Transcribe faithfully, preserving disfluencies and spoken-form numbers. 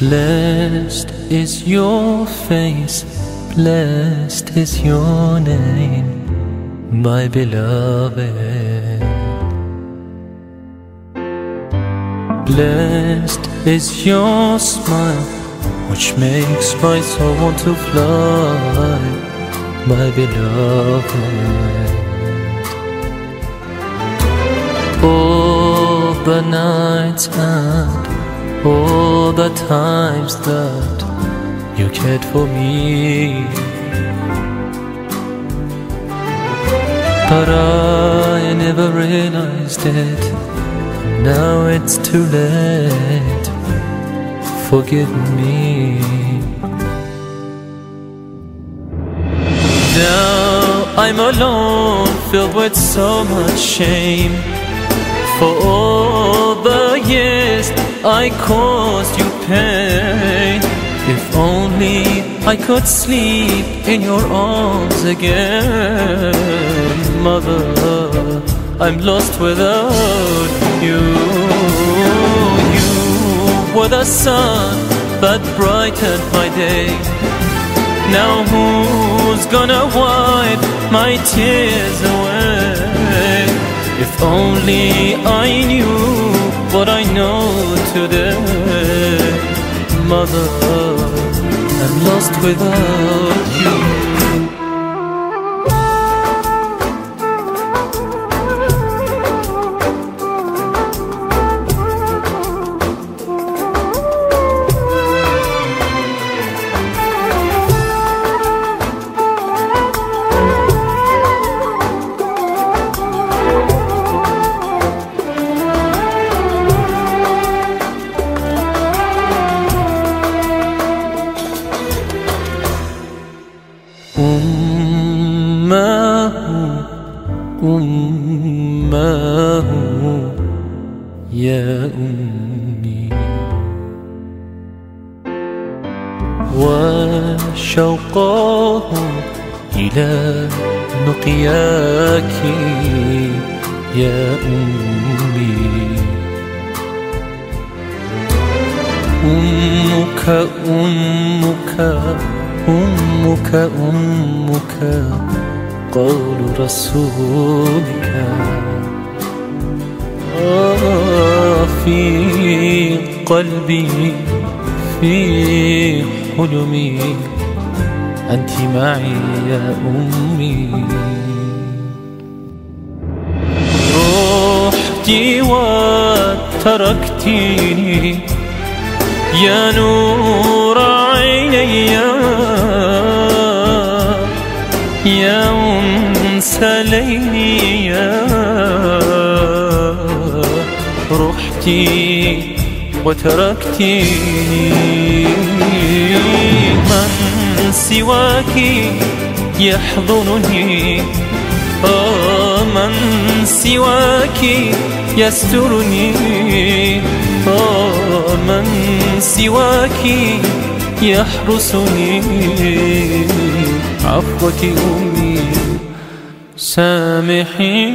Blessed is your face, blessed is your name, my beloved. Blessed is your smile, which makes my soul want to fly, my beloved. All the nights and all the times that you cared for me, but I never realized it. Now it's too late. Forgive me. Now I'm alone, filled with so much shame. For all the years I caused you pain. If only I could sleep in your arms again, mother. I'm lost without you. You were the sun that brightened my day. Now who's gonna wipe my tears away? If only I knew what I know today, mother. I'm lost without you. أماه، أماه، يا أمي. وشوقه إلى لقياك يا أمي. أمك، أمك، أمك، أمك، قول رسولك. آه، في قلبي، في حلمي، أنت معي يا أمي. رحت وتركتني يا نور عيني، يا أنس ليلي، رحت وتركتني. من سواك يحضنني، آه، من سواك يسترني، آه، من سواك يحرسني. عفوك أمي، سامحيني.